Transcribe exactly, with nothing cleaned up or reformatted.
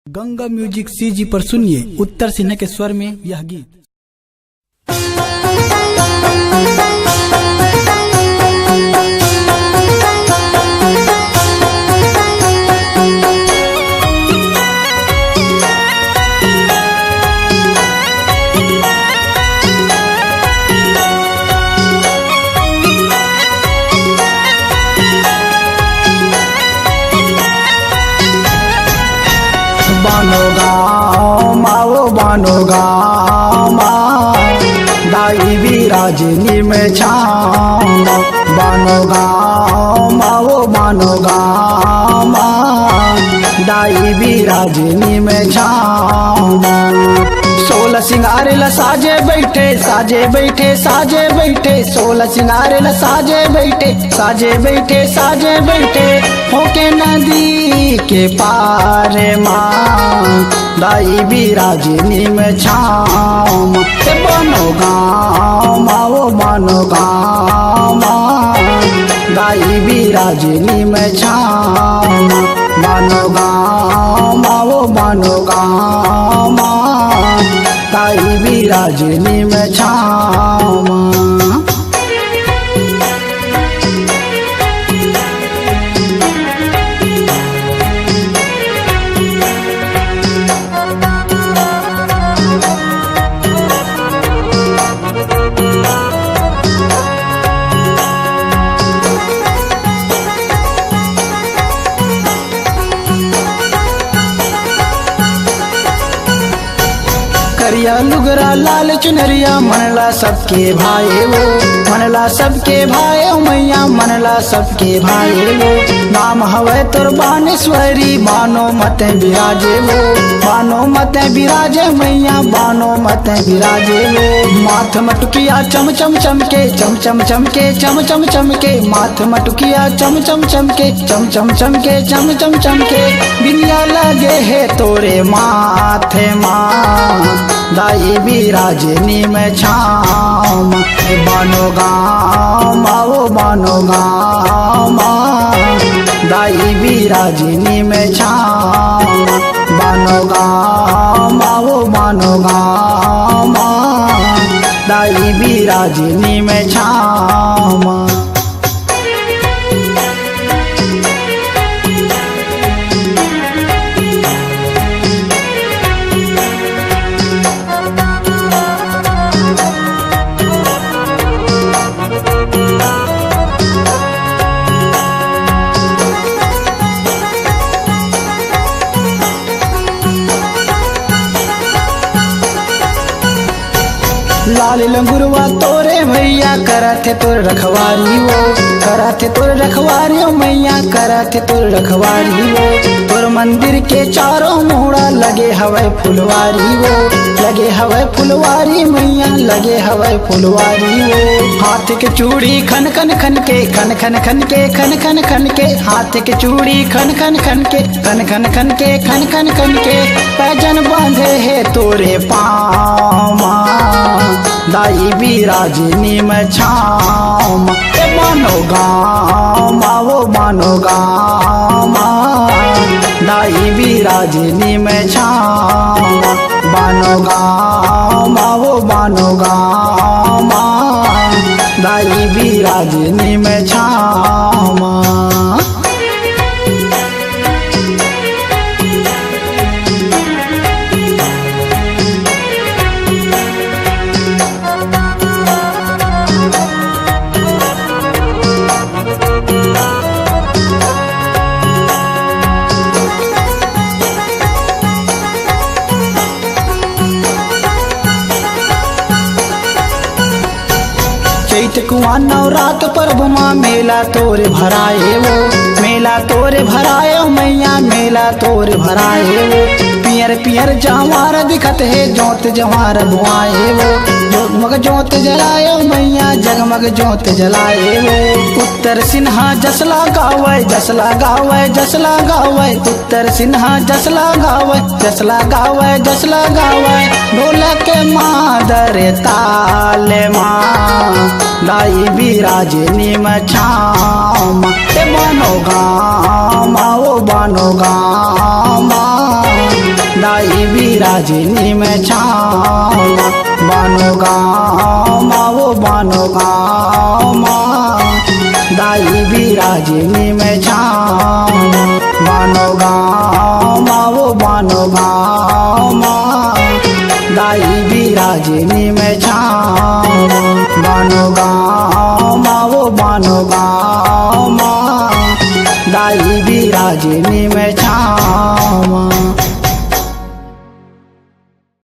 Ganga music CG पर सुनिए उत्तर सिन्हा के स्वर में यह गीत। बनो गाँव मा, ओ बनो गाँव मा, दाई बिराजे नीम छाँव मा। बनो गाँव मा, ओ बनो गाँव मा, दाई बिराजे नीम छाँव मा। सोलह सिंगार ल साजे बइठे, साजे बइठे, साजे बइठे, सोलह सिंगार ल साजे बइठे, साजे बइठे, साजे बइठे, होके नदी के पार मा, दाई बिराजे नीम छाँव मा। ए बनो गाँव मा, ओ बनो गाँव मा, दाई बिराजे नीम छाँव मा। बनो गाँव मा, ओ बनो गाँव मा, दाई बिराजे नीम छाँव मा। करिया लुगरा लाल चुनरिया, मन ला सबके भाए वो, मन ला सबके भाए ओ मैया, मन ला सबके भाए वो। नाम हवय तोर बानेश्वरी, बानो मते बिराजे वो, बानो मते बिराजे मैया, बानो मते बिराजे वो। माथ मटुकिया चम चम चमके, चम चम चमके, चम चम चमके, माथ मटुकिया चम चम चमके, चम चम चमके, चम चम चमके। बिंदिया लगे हे तोरे माथे मा, दाई बिराजे नीम छाँव मा। ए बनो गाँव मा, ओ बनो गाँव मा, दाई बिराजे नीम छाँव मा। बनो गाँव मा, ओ बनो गाँव मा, दाई बिराजे नीम छाँव मा। लाल लंगुरवा तोरे भैया, करत हे तोर रखवारी वो, करत हे तोर रखवारी ओ मैया, करत हे तोर रखवारी वो। तोर मंदिर के चारों मुड़ा लगे हवय फुलवारी वो, लगे हवय फुलवारी मैया, लगे हवय फुलवारी वो। हाथ के चूड़ी खन खन खन के, खन खन खन के, खन खन खन के, हाथ के चूड़ी खन खन खन के, खन खन खन के, खन खन खन के, पैजन बांधे हे तोरे पाँव मा, दाई बिराजे नीम छाँव मा। ए बनो गाँव मा, ओ बनो गाँव मा, दाई बिराजे नीम छाँव मा। बनो गाँव मा, ओ बनो गाँव मा, दाई बिराजे नीम छाँव मा। चैत कुआं नवरात परब मा मेला तोरे भराए वो, मेला तोरे भराए ओ मैया, मेला तोरे भराए वो। पियर पियर जवार दिखत हे, जोत जवार बोआए वो, जगमग जोत जलाए ओ मैया, जगमग जोत जलाए वो। उत्तर सिन्हा जसला गावय, जसला गावय, जसला गावय, उत्तर सिन्हा जसला गावय, जसला गावय, जसला गावय, ढोलक के मादर ताल मा, दाई बिराजे नीम छाँव मा। ए बनो गाँव मा, ओ बनो गाँव मा, दाई बिराजे नीम छाँव म, बनो गाँव म, वो बनो गाँव म। दाई बिराजे नीम छाँव म, बनो गाँव म, वो बनो गाँव म। दाई बिराजे नीम छाँव म, बनो गाँव म, वो बनो गाँव म। दाई बिराजे नीम छाँव म।